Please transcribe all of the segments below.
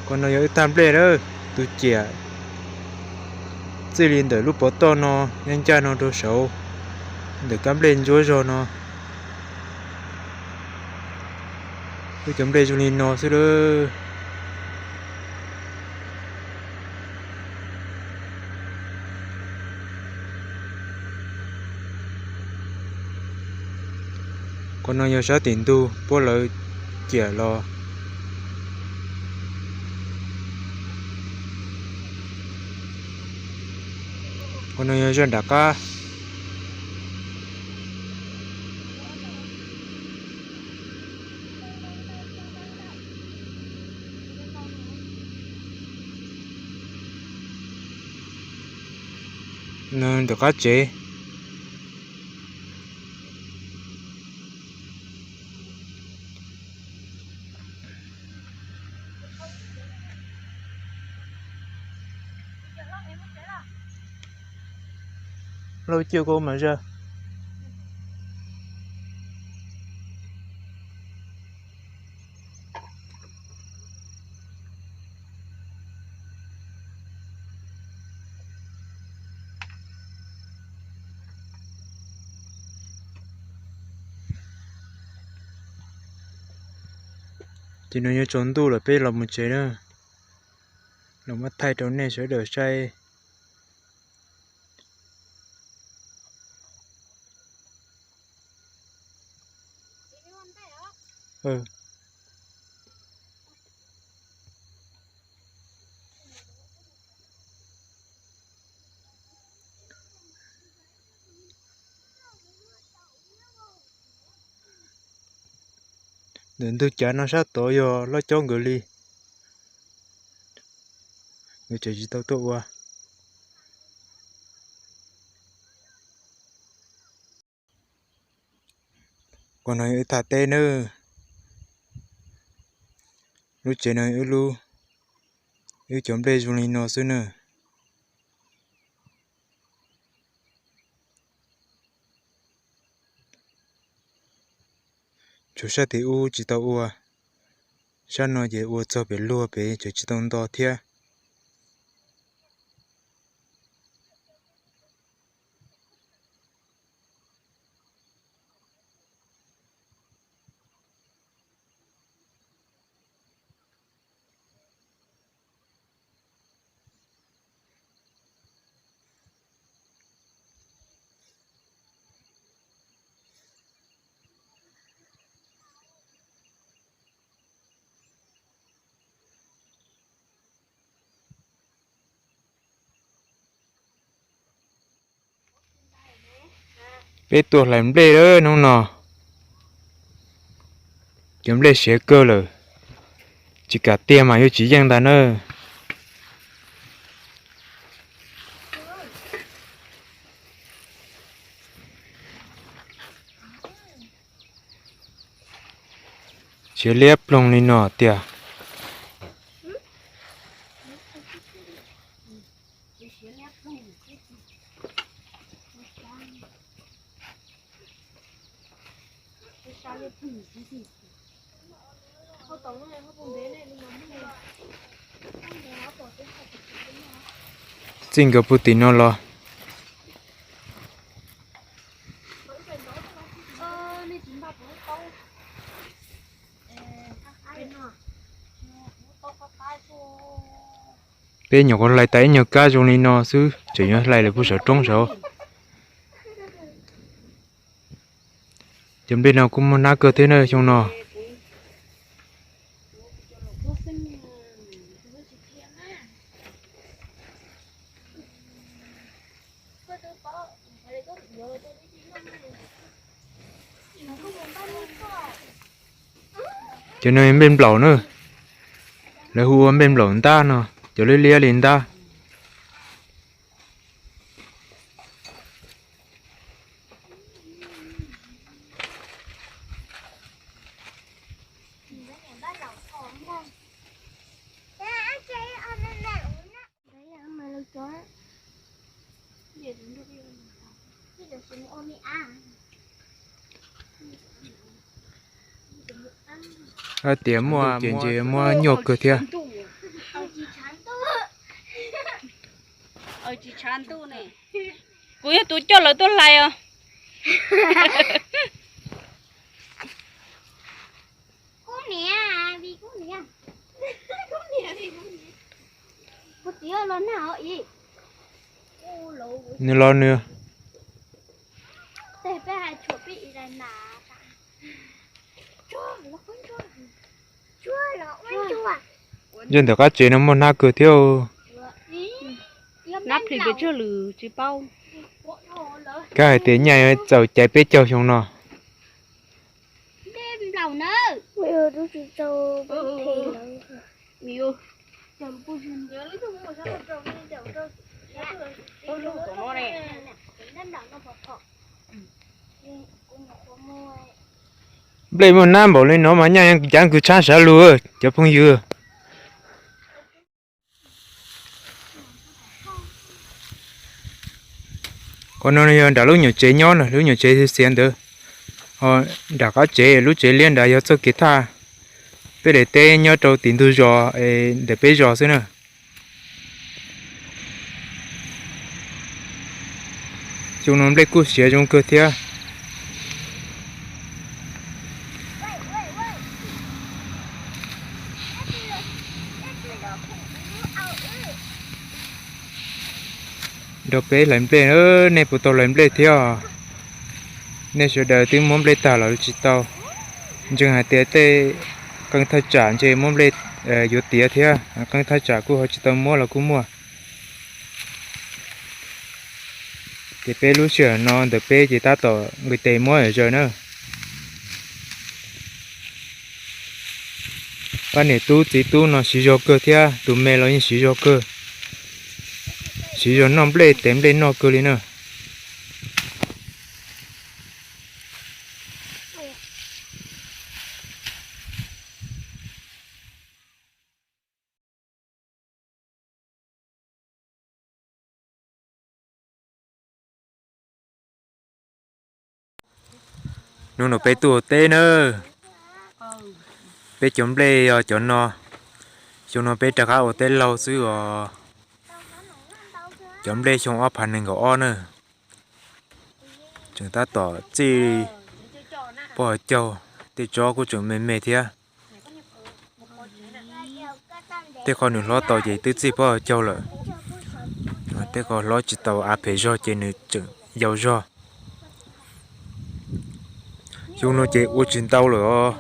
Qhov no yog wb tag nplej lawm, tus ciam txij li ntawm lub pov toj no ncaj ncaj no rau saud, ntawm kab nplej ntsuab zog no. Wb cov nplej zoo li no xwb lawm. Qhov no yog sab tim ntug puab lawv ciam los. Qhov no yog zaj nram qab. Nws ntawm qab tsev. Lauj, ciaj koj mas zaj. Ces no yuav tsaus ntuj lawm, peb los mus tsev na. Los muab thaij rau nej sawv daws saib. Ntawm ntug cav no sab tod yog Loj Caub nkawd li. Nkawd tseem tsis tau tuaj ua. Qhov no yog wb thaj teb nawb. Lub tsev no wb lub, wb cov nplej zoo li no xwb nawb. Tsuas sab tim ub tsis tau ua, sab no ces ua txog pem luag pem ces tsis tau nto thiab. Peb tuaj hlais nplej lawm hnub no. Cov nplej siav kawg lawm, tsis kam tiag mas yuav tsis yeej ntag na. Siav liab ploog li no tiag. Txij nkawd puag tim no los. Peb nyuam qhuav hlais tas ib nyuag kab zoo li no xwb tseem yuav hlais lawm puag saum roob saud. Cov nplej no kuj muaj hnab kawg thiab na xyoo no. Cov no nplej nplaum na, lawv hu ua nplej nplaum ntab no, cov liab liab li ntab. Tias muaj ces muaj nyuaj kawg thiab. Kuv yog tus coj lawv tuaj hlais os. Nws los nws. Yog ntawm qab tsev no muaj hnab kawg thiab. Hnab plig pes tsawg lwm tsis paub. Kab hais tias nyaj txaus caiv peb caug xyoo no. Nplej muaj nab npaum li no mas nyaj cav kws tshab sav lug cov phooj ywg. Qhov no yog nram lub nyuam tsev nyob na, lub nyuam tsev xiav ntawd. Nram qab tsev lub tsev liab nrad yog txoj kev thaj. Peb daim teb nyob rau tim ntug zos ntawm peb zos xwb na. Xyoo no nplej kuj siav zoo kawg thiab. Nrog peb hlais nplej, nej puas tau hlais nplej thiab? Nej sawv daws twb muab nplej tag los tsis tau? Ntseeg hais tias tej qee thaj tsam ntshe muab nplej yuav tiav thiab, qee thaj tsam kuj ho tsis tau muab los kuj muaj. Ces peb lub sij hawm no ntawm peb ces tab tom nqis tes muab zaws na. Pab niam tub txiv tub no siv zog kawg thiab, tus me los yeej siv zog kawg. Siv zog noj nplej, tes nplej noj kawg li na. Hnub no peb tuaj ua teb na. Peb cov nplej yog cov no. Xyoo no peb rov qab ua teb laug xwb os. Cov nplej xyoo ob phav nees nkaum ob na. Tseem tab tom txij pob hawv caug, tej tsob kuj tseem me me thiab. Tej qhov nws hlob tau ces twb txij pob hawv caug lawm. Tej qhov hlob tsis tau av phem zog ces nws tseem yau zog. Xyoo no ces ua tsis ntau lawm os.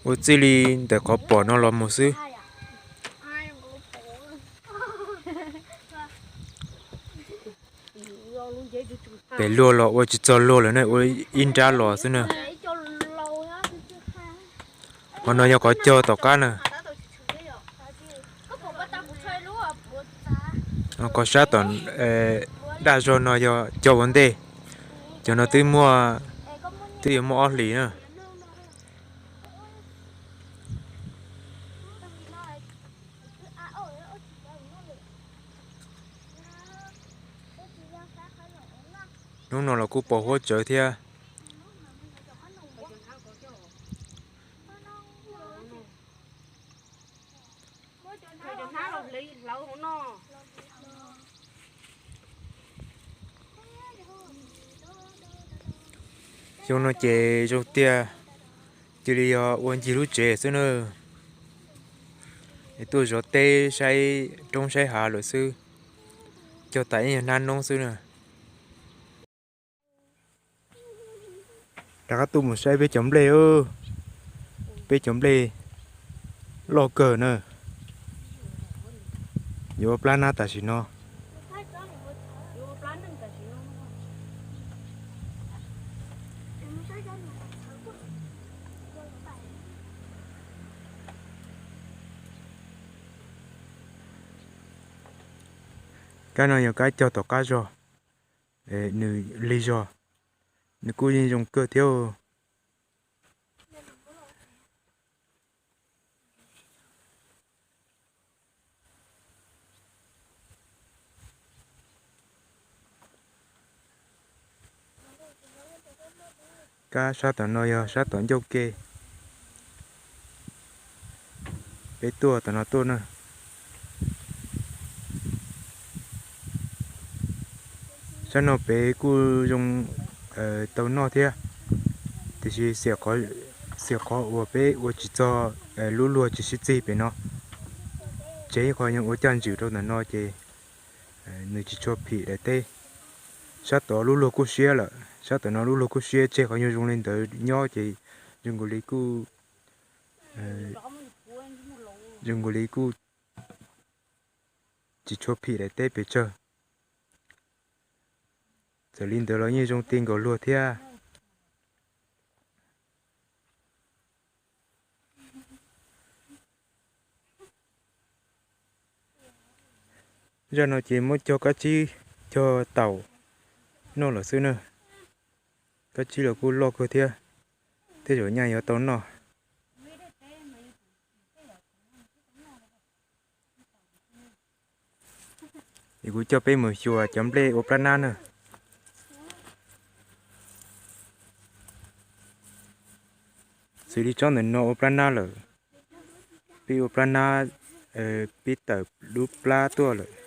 Ua txij li ntawm qhov pom no los mus xwb. Pem luag los ua tsis txog luag lawm na, ua ib nrab los xwb na. Qhov no yog qhov cog tom qab na. Qhov sab tom daj zog no yog cog ua ntej. Cov no twb muaj, twb yuav muaj ob hlis na. Hnub no los kuj pos huab tsawv thiab. Xyoo no ces zoo tiag, cia li yog ua ncig lub tsev xwb na. Es tuaj zov teb saib roob saib hav lawm xwb, cog tas ib nyuag hnab noob xwb na. Rov qab tuaj mus saib peb cov nplej, peb cov nplej loj kawg na. Yuav ua plab nab tam sim no. Kab no yog kab cog tom qab zog, nws lig zog, nws kuj yeej zoo kawg thiab. Kab sab tom no yog sab tom ncauj ke. Peb tuaj tom no tuaj na. Zaj no peb kuj zoo tau noj thiab, tiam sis xiam qhov uas peb ua tsis txog lub luag tsis sib txig pem no. Tseg ib qho nyuag ua caj ntswg rau ntawm no ces nws tsis tshua phim daim teb. Sab tod lub luag kuj siab lawm, sab tom no lub luag kuj siab, tseg qhov nyuag zoo li ntawd nyob ces zoo nkaus li kuj, zoo nkaus li kuj tsis tshua phim daim teb pes tsawg. Txawm li ntawd los yeej zoo ti nkaus luag thiab. Zaj no ces muab cog kab tsib, cog taum noj lawm xwb na. Kab tsib los kuj loj kawg thiab, tej zaum nyaj yuav tau noj. Es kuv coj peb mus xyuas cov nplej ua plab nab na. Xws li tsob ntawm no ua plab nab lawm, peb ua plab nab, peb tawm lub plab tuaj lawm.